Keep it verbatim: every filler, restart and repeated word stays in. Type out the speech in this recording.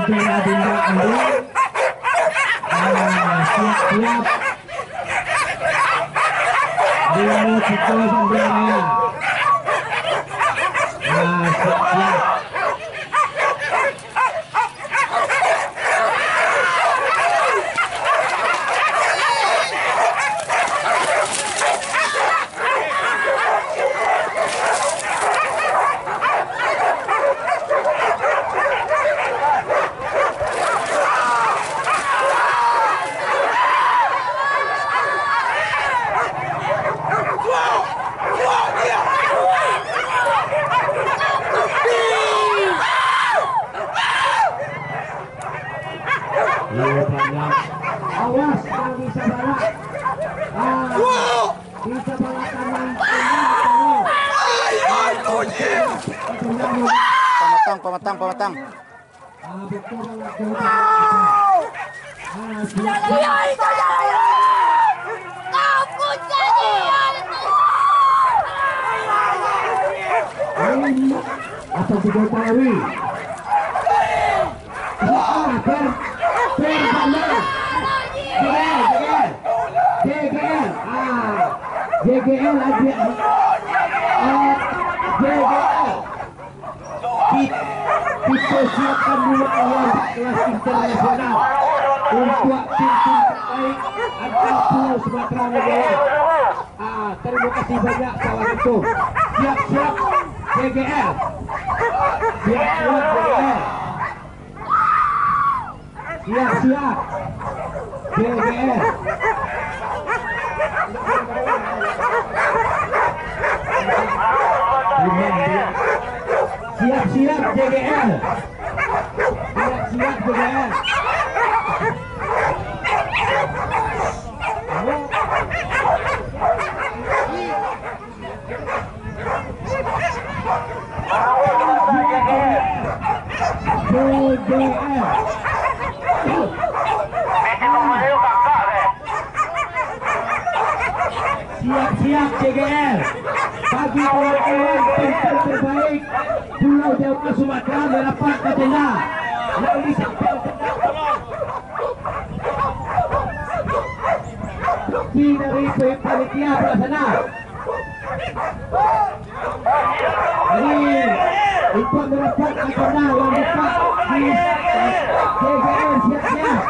Adinda Andi. Ah, siap-siap. Demo Ciko Sambilan Raya. Ah, siap-siap. Awas, kalau bisa balak. Ah, bisa balak kanan, kanan, kanan. Pamatang, pamatang, pamatang. Ah, betul balak kanan. Ah, siap. Apa sudah tahu? Ah, ber-, berbalak. J G L, J G L. J G L. Ah, J G L aja. Ah, J G L. Ki-, kita siapkan dulu lawan kelas internasional untuk tim-tim terbaik antar Pulau Sumatera Negara. Ah, terima kasih banyak. Assalamualaikum. Siap-siap J G L. Siap-siap J G L. Siap-siap J G L. Siap-siap J G L. Siap-siap J G L. Siap-siap J G L. Bagi kawan-kawan tim terbaik Pulau Jawa Sumatera merapat ka tenda. Yang di samping tenda, dari panitia pelaksana. Jadi, untuk merapat ka tenda yang dekat di J G L, siap-siap.